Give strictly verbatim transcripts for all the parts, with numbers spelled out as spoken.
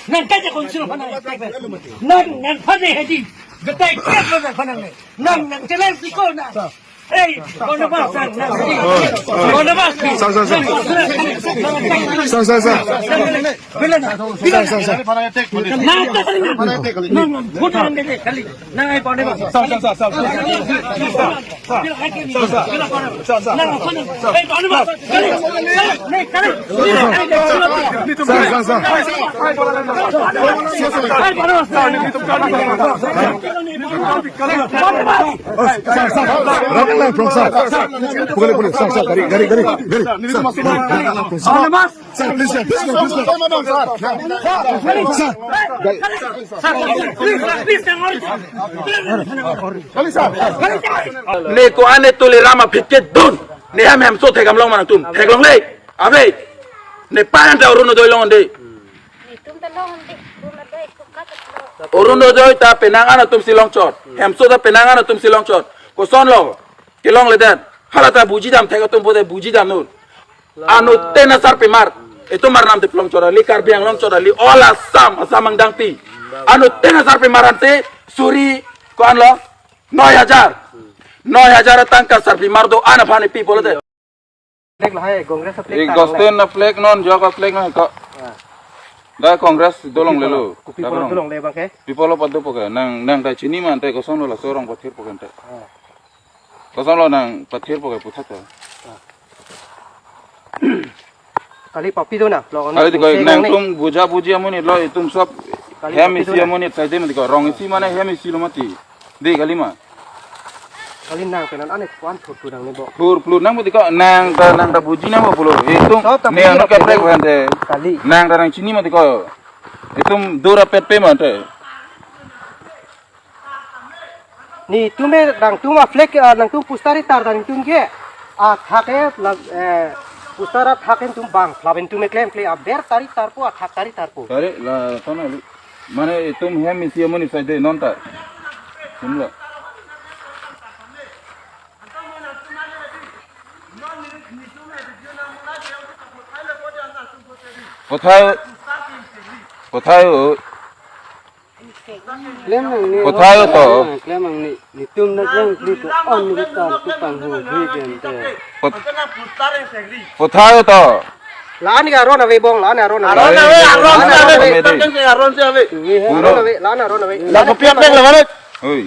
Nang kaja council aphan nang attack. Nang nang phane hedi. Betai kek lo nang aphan nang. Nang nang challenge di ko nang. Hey, Barnabas nang nang hedi. Barnabas. Sir, sir, sir. Sir, sir, sir. Bila na. Bila na. Sir, sir, sir. Nang ta kali nang. Nang nang. Bukan nang dede kali. Nang ai Barnabas. Sir, sir, sir, sir. Sir, sir. Sir, sir. Sir, sir. Sir, sir. Sir, sir. Sir, sir. Sir, sir. Pukul, pukul. Sir, sir. Gari, gari, gari, gari. Sir. Sir, please, sir, please, sir, please, sir. Sir, guys. Ne ko-an ne Tuliram aphi kedun. Ne hem hemso thekdam long ma nangtum. Theklongle. Ave. Ne pa-an ta Orunodoi longde. Orunodoi ta penang an atum si longchot. Hemso ta penang an atum si longchot. Kosonlo. Kelongledet. Hala ta bujidam thek atum pute bujidam non. Anut tena sarpimar. Itum Arnam Tep longchot kali, Karbi Anglong chot kali, all Assam, Assam angdangpi. Anut tena sarpimar ansi suri ko-anlo? Noi hajar. Noi hajar tangka sarpimar do-an aphan ipi pulote. Flag lahai, Congress flag. Ik ta Gostin na flag non, Jok flag non ko. Ah. Da Congress dolonglelo. Kopi Da pulo dolong. Dolongle abang ke? Pi pulo padu puke. Nang, nang ta chini ma ante kosonlo laso arong pathir puke ante. Ah. Kosonlo nang pathir puke puthak ta. Kali papi do na, lo. Kali di ko, nang tum buja buji amonit lo, itum sob. Kali hem papi do isi na. Amonit saide mati ko, rong isi mane hem isi lo mati. Di kali ma. Kali nang penan ane kuan thur thur nang ne bo. Thur thur nang mati ko, nang ta, nang ta buji nang bo pulo. Itum sob ta ne buji anu na kaprek penan. Bhante. Kali. Nang ta nang chini mati ko. Itum dura pet pe mante. Netum me nangtum a flag, ah, nangtum poster ri tar ta netum ke. Ah, thak ke, la, eh, poster a thak ke netum bang, lapen netum me klemkle aber tari tarpo, ah, thak tari tarpo. Tari la tona li. Mane itum hem isi amonit saide non ta. Sumlo. Kothai, kothai o. Klem nang ne. Kothai to. Klem nang ne. Netum na klem kli ko on ni ka tu pang hu hu jen te. Kot-, kothai to. La-an ke aron ave bong, la-an aron ave. Aron ave, aron ave. Aron ave. Aron ave, la-an aron ave. La kopi apa yang lawan? Oi.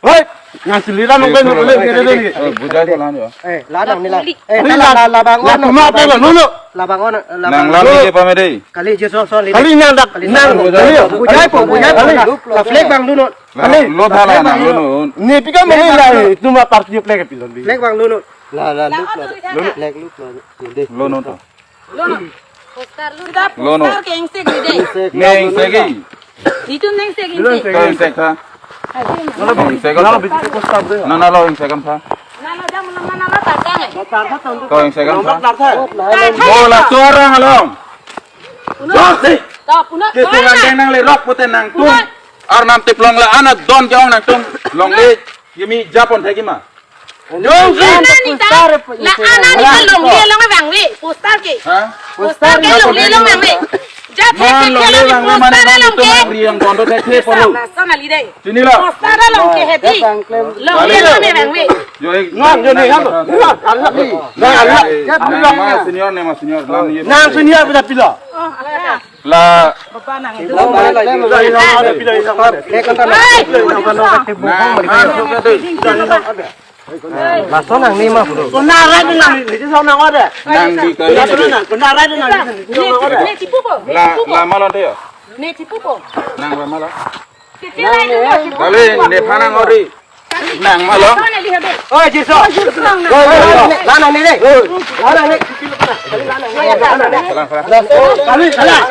Hoi, nang selira nang pen boleh kere deh. Eh, bujai ko lan yo. Eh, la nang nila. Eh, la, la, la, labang on. Cuma apa lo, nunu? Labang on, labang. Nang lami ke pamede. Kali je so, so, kali nang dak, kali nang, bujai, kali bujai po, bujai po, kali. La flag bang dunu. Kali. Lo thala nang lo nun. Ni pika mene la, cuma parti flag pilon bi. Flag bang dunu. La, la, look lo. Flag look lo. Deh. Lo nun to. Lono. Poster lo. Sida Lono. Poster ke ingsek ni dei. Neng segi. Itu neng segi. Kau ingsek tha. Neng segi. Nana lo ingsek kam tha. Nana jam nana nana tatang eh. Kau ingsek kam tha. Bola suara ngalong. Uno. Dosi. Tap uno. Kesungan deng nang le rok pute nangtum. Arnam tip long la ana don jong nangtum. Long le. Yemi japon thagi ma. Long si. La ana ni ta, la ana ni ta longle long vangve, poster ke. Ha? Poster ke longle long vangve. Ja the ke longle vangve mane poster long ke. Riang kondo the the polo. Sana sana li dei. Sini la. Poster long ke heavy. Longle long vangve. Jo ek. Nang jo ni ham. Nang ala. Nang ala. Nang ma senior ne ma senior. Nang senior pada pila. Oh, ala. La. Bapa nang itu. Lason nang ni ma bro. Kona rai nang ni, ni son nang ada. Nang di kali. Kona rai nang ni, ni son nang ada. Ne tipu po. La, lama lo deh ya. Ne tipu po. Nang lama lo. Kecil aja lo. Kali ne phanang ori. Nang ma lo. Oi, Jisu. Oi, Jisu. Oi, oi, oi. Lanang ni dei. Lanang ni. Salang, salang. Kali, salang.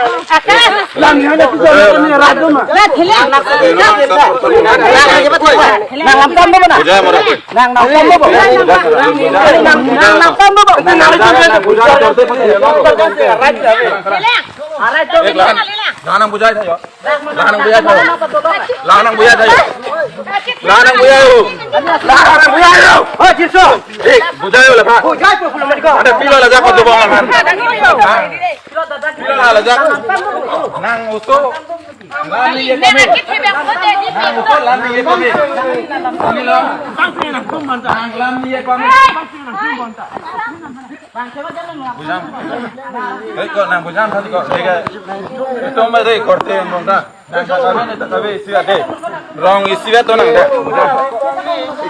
Lang ni ada tu ni radu ma. Nang lam tam ba na. Bujai mara. Nang lam tam ba. Nang lam tam ba. Bujai. Lanang bujai tha yo. Lanang bujai tha yo. Lanang bujai tha yo. Lanang bujai yo. Lanang bujai yo. Oh, Jisu. Eh, bujai yo la pha. Bujai po pulo mati ko. Ada pilo la jak ko bong la phan. Ha? Pilo la jak. Nang uso. Lam ni ye pame. Nang uko lam ni ye pame. Ini lo. Nang lam ni ye pame. Bujam. Hei, ko nang bujam tadi ko. Dega. Itu mah deh korte yang bongda. Nang kakabe ni kakabe isi ade. Rong isi ade to nang deh. Bujam.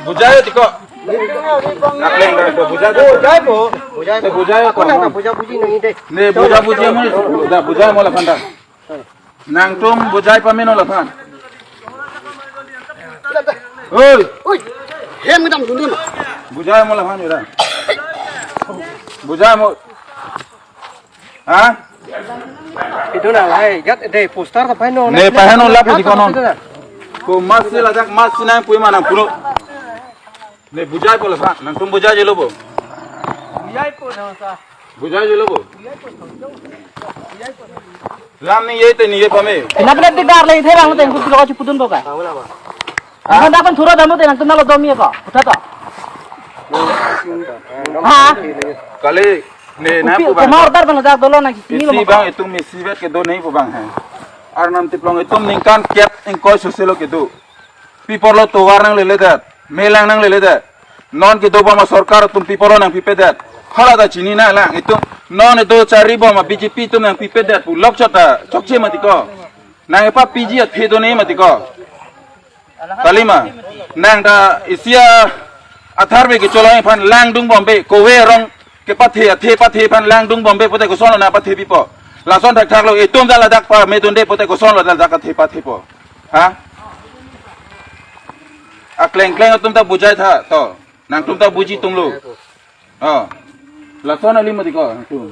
Bujai tiko. Nakleng deh ko bujai. Bujai po. Bujai po. Bujai ko. Ako nang buja buji nang ide. Ne buja buji mo. Buja buja mo la panda. Nangtum bujai pame non laphan. Oi. Oi. Hem kedam dundun. Bujai mo laphan ira. Bujai mo. Ha? Itu na lahai, jat de poster ta pahenon. Ne pahenon lap di konon. Ko mas si lajak mas si nang pui manang puno. Ne bujai po laphan, nangtum bujai jelo bo. Bujai po na sa. Bujai jelo bo. Lam ni ye te ni ye pame. Kenapa nanti dar lagi therang teng kutu lo chipudun boka? Ang dapat thuro damu teng nangtum nalo dom ye ko. Puta to. Ha? Kali ne na Upi, pu bang. Kumar dar bang dak dolo na kini lo. Isi bang itum isi vet kedo nei pu bang hai. Arnam Teplong itum ningkan kep ingkoi soselo kedo. Pi apor lo tovar nangleledet, melang nangleledet. Non kedo bom asorkar atum pi apor lo nangpipedet. Hala ta chini nanglang itum non itum chari bom a B J P atum nangpipedet pu lok chot ta chokche mati ko. Nang epa P G athe do ne mati ko. Kalima. Nang ta isi a Aadhaar be kecholong aphan langdun bombe kove arong kepathe athe pathe aphan langdun bombe pote koson lo nangpathe pipo. Lason thakthak lo itum ta ladak pamedunde pote koson lo ladak athe pathepo. Ha? Akleng kleng atum ta bujai tha to. Nangtum ta buji tum lo. Oh. Lason ali mati ko nangtum.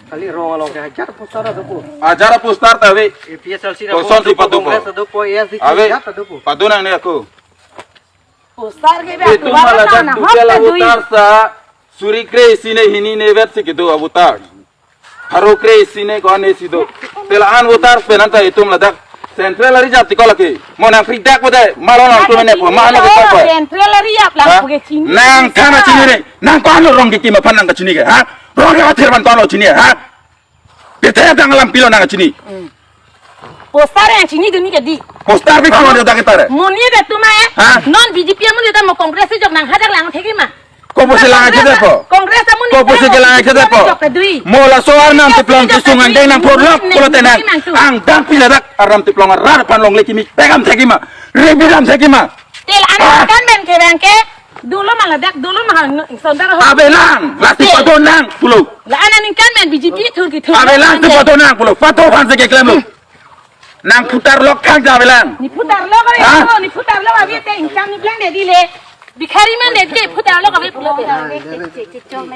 Kali rong along ke hajar poster ado po. Hajar poster ta ave. A P H L C ado po, koson si padu po. Congress ado po, A S D C Ave. Ado po. Padu nang ne ako. Poster ke be itum malah na dan hot duke la ta dui. Voter sa suri kre isi ne hini ne vet si kedo a voter. Pharo kre isi ne ko ne si do. Te la-an voter pen anta itum ladak. Central ari jap tiko lake. Mo nang fridak ko de. Malo nang tu mene po. Malo ke pa. Central ari jap lang. Ha? Puke chini. Nang thana chini ne. Nang ko ano rong ke kim aphan nang kachini ke. Ha? Rong ke athir ban ko ano chini. Ha? Pithe dang alam pilo nang chini. Poster yang chini duni ke di. Poster bi kawan dak kita re. Muni de tuma eh. Ha? Non B J P amun de mo Congress jok nang hadak lang thegi ma. Ko pusi lang aja de po. Congress amun ko pusi ke lang aja de po. Jok kedui. Mo laso Arnam Teplong kisung angdeng nang porlok pulo tenang. Ang dang pila dak Arnam Teplong arat pan longle kimi pegam thegi ma. Rebi dam thegi ma. Tel anak kan men ke bang ke. Dolo ma ladak, dolo ma hang sondar ho. Ave lang, lasi pado nang pulo. La anak ningkan men B J P thur ki thur. Ave lang si pado nang pulo. Pado aphan si keklem lo. Nang putar lok thang ja ave lang. Ne putar lok ave. Ha? Ako, ne putar lok ave te income ne blang de di le. Bikhari man de di putar lok ave pulo.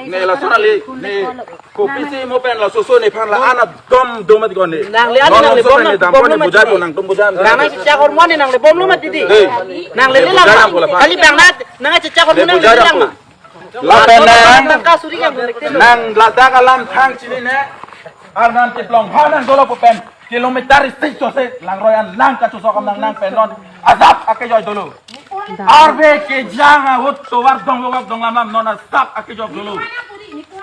Ne lason ali, ne kopisi mo pen laso so nephan la-an adom dom mati ko ne. Nang le-an non nang le laso bom ne nang dam bom ko ne lo bujai mati ko di. Nangtum bujai. Nang nang chichak hormon ne nang le bom lo mati di. Dei. Nang le le bujai lang nang ko la pa. Kali bang nat nang chichak hormon ne nang bujai le lang ko. Lapen nang, nang ka suri yang balik te. Nang ladak alam thang chini ne. Arnam Teplong ha nang dolo pu pen. Kilometer isi chose langroi an lang kachosok am nang nang pen non. Asap ake joi dolo. Arve kejang ahut tovar dong logak dong lam lam non asap ake jok dolo.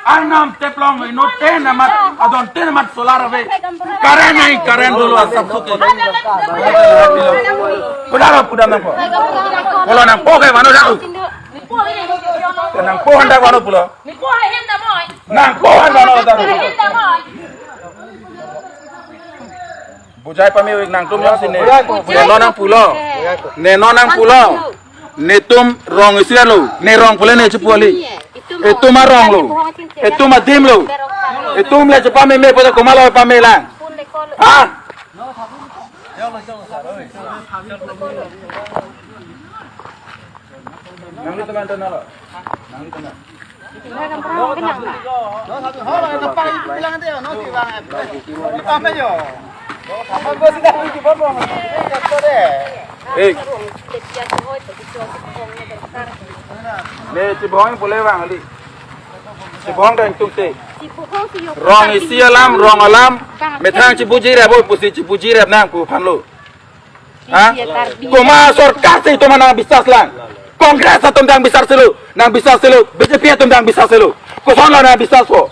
Arnam Teplong ino ten amat adon ten amat solar ave. Karen nai karen dolo asap sote. Pudar pudar nang po. Pulo nang po ke mano jauh. Nang po handa mano pulo. Nang po handa mano jauh. Bujai pame ik nangtum jongsi ne. Bujai po, bujai po. Ne non nang pulo. Bujai po. Ne non nang pulo. Netum rong isi lo. Ne rong pule ne chipu ali. Itum arong lo. Itum adim lo. Itum le chepame me pada komat lo pame lang. Ha? Nangli teman teman lo. Nangli teman. Eh. Ne chibong pule bang ali. Chibong dang tung te. Rong isi alam, rong alam. Methang chibuji rep, oi pusi chibuji rep nang pu phan lo. Ha? Komat sorkar si itum nang bisas lang. Congress atum dang bisas selo, nang bisas selo, B J P atum dang bisas selo. Koson lo nang bisas ko.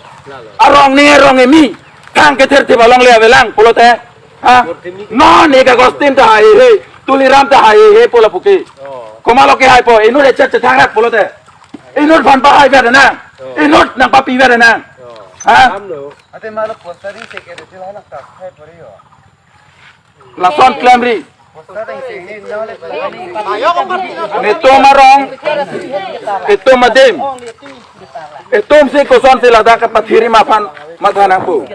Arong ne rong emi. Tang kether thip along le avelang pulote. Ha? Non ik Augustine ta haihe, Tuliram ta haihe pu lapu ke. Komatlo kehaipo, inut echet chethang rap pulote. Inut aphan pahai ver nang. Inut nangpapi ver nang. Ha? Ate malo poster ri se ke de la na ta hai pori ho. Lason klemri. Netum arong, netum adim, netum si kosonsi ladak kepathiri ma aphan matha nangpo.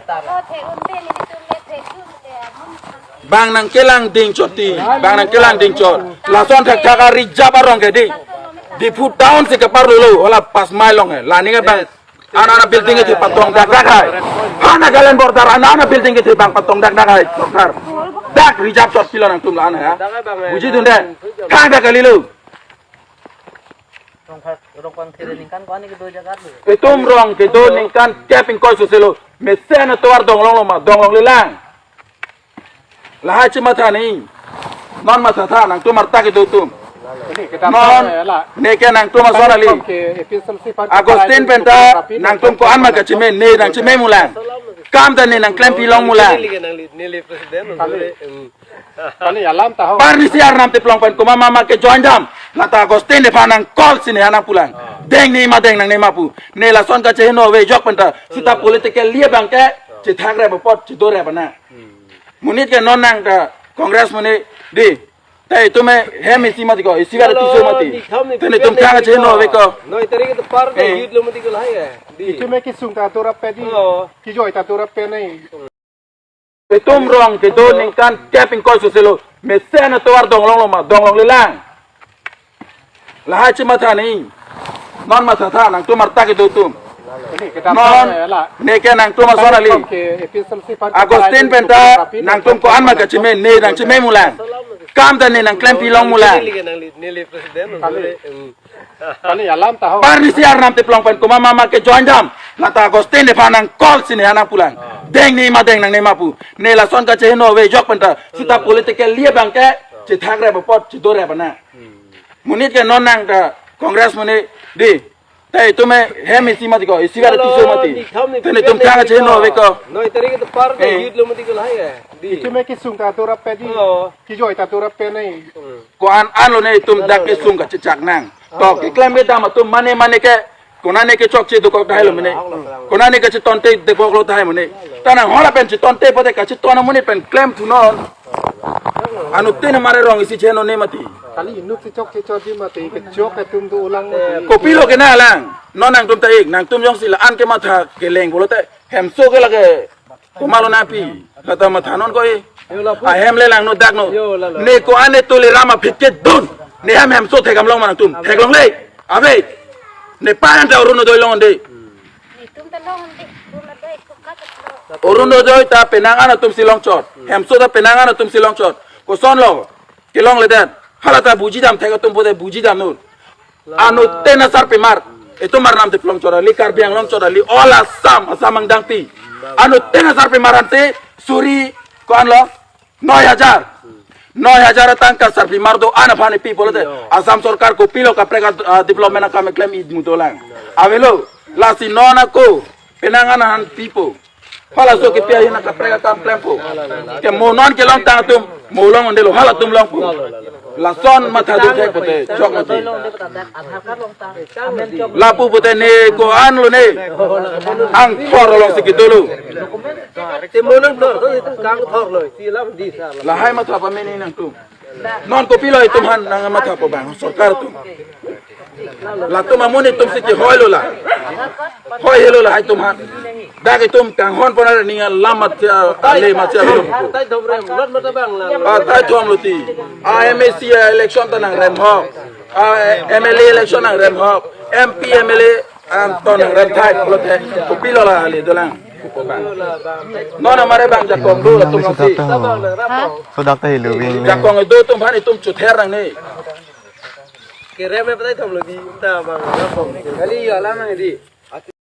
Bang nangkelang dingchot ti, bang nangkelang dingchot. Lason thakthak a-reserve arong ke di. Diphu town si keparlo lo, hala pas mile along he. La ning abang ana ana building kethe patong dakdak hai. Ha Nagaland border ana ana building kethe bang patong dakdak hai sorkar. Dak reserve chot pilo nangtum la-an ha. Bujidunde. Thangta kalilo. Rongpar, rongpar kiri ningkan ko-an kedo jagat lo. Itum rong kedo ningkan kep ingkoi sose lo. Mesen atovar donglonglo ma, donglongle lang. Lahai chematha ni. Non mathatha nangtum arta kedo atum. Non neke nangtum ason kali. Augustine penta nangtum ko-an ma kacheme, ne nangcheme mulang. Kam ta ne nangklempi long mulang. Kali alam ta ho. Parnisi arnam teplong pen komat mama ke join dam. Lata Augustine nephan nang call si ne nangpulang. Deng ne ma deng nangne ma pu. Ne lason kacheheno ave jok penta. Sita political liye bang ke chethak rep apot chedor rep ana. Monit ke non nang ta Congress monit di. Te itum hem isi mati ko, isi kali tiso mati. Te netum thang kacheheno ave ko. Noi tarik itu par ke Eh. Youth lo mati ko lahai ya. Di. Itum ke sung ta atur ape di. Oh. Kijoi ta atur ape nai. Itum rong kedo ningkan kep ingkoi sose lo. Mesen atovar donglonglo ma, donglongle lang. Lahai chematha ni. Non mathatha nangtum arta kedo atum. Non neke nangtum ason kali. Augustine penta nangtum ko-an ma kacheme, ne nangcheme mulang. Kam ta ne nangklempi long mulang. Kali alam ta ho. Parnisi arnam teplong pen komat mama ke join dam. Lata Augustine nephan nang call si ne nangpulang. Deng ne ma deng nangne ma pu. Ne lason kacheheno ave jok penta. Sita political liye bang ke chethak rep apot chedor rep ana. Monit ke non nang ta Congress monit di. Te itum hem isi mati ko, isi kali tiso mati. Te netum thang kacheheno ave ko. Noi tarik itu par ke Eh. Youth lo mati ko lahai ya. Di. Itum ke sung ta atur ape di. Oh. Kijoi ta atur ape nai. Ko-an an lo ne itum dak ke sung kachechak nang. To keklem kedam atum mane mane ke. Konane ke chokche dokok tahai lo mene. Konane ke chetonte dokok lo tahai mene. Ta nang hala pen chetonte pote kacheton amonit pen klem thunon. Anuttin amare rong isi cheno ne mati. Kali inut si chokche chot di mati, kechok atum do ulang mati. Kopilo ke na lang. Non nangtum ta ik, nangtum jongsi la-an kematha keleng pulote. Hemso ke lake. Komatlo nangpi. Lata mathanon ko e. Ahem le lang no dak no. Ne ko-an ne Tuliram aphi kedun. Ne hem hemso thekdam long ma nangtum. Theklongle. Ave. Ne pa-an ta Orunodoi longde. Orunodoi ta penang an atum si longchot. Hemso ta penang an atum si longchot. Kosonlo. Kelongledet. Hala ta buji dam thek atum pote buji dam non. Anuttin asarpimar. Itum arnam teplong chot kali, Karbi Anglong chot kali, all Assam, Assam angdeng pi. Anuttin asarpimar ansi suri ko-an lo? Noi hajar. Noi hajar atangka sarpimar do-an aphan ipi pulote. Assam sorkar kopilo kaprek a, ah, development akam keklem idmu dolang. Avelo, lasi non ako, penang an aphan pipo. Halaso kepi ahin akaprek akam klempo. Ke mo non kelongtang atum, mo longdelo, halatum longpo. Lason matha dukhe pote, chok mati. Lapu pote ne ko-an lo ne. Angthor alongsi kedolo. Te mo nang thor, to itu kangthor lo, si lam di sa. Lahai matha pameni nangtum. Non kopilo itum aphan nang matha po bang, sorkar atum. Latum amonit atum si kehoi lo la. Hoi helo lahai atum aphan. Dak itum kanghon pon aning alam matha ale matha lo. Tai thom rem, lot mata bang la. Ah, tai thom lo ti. Ah, M A C election ta nangrem ho. Ah, M L A election nangrem ho. M P M L A anton nangrem thai pulote. Kopilo la ale dolang. Non amare bang jakong do latum si. Sudah tahu lu wing. Jakong do atum aphan itum chother nangne. Kerem e patai thom lo di ta bang. Kali ya alam nang di.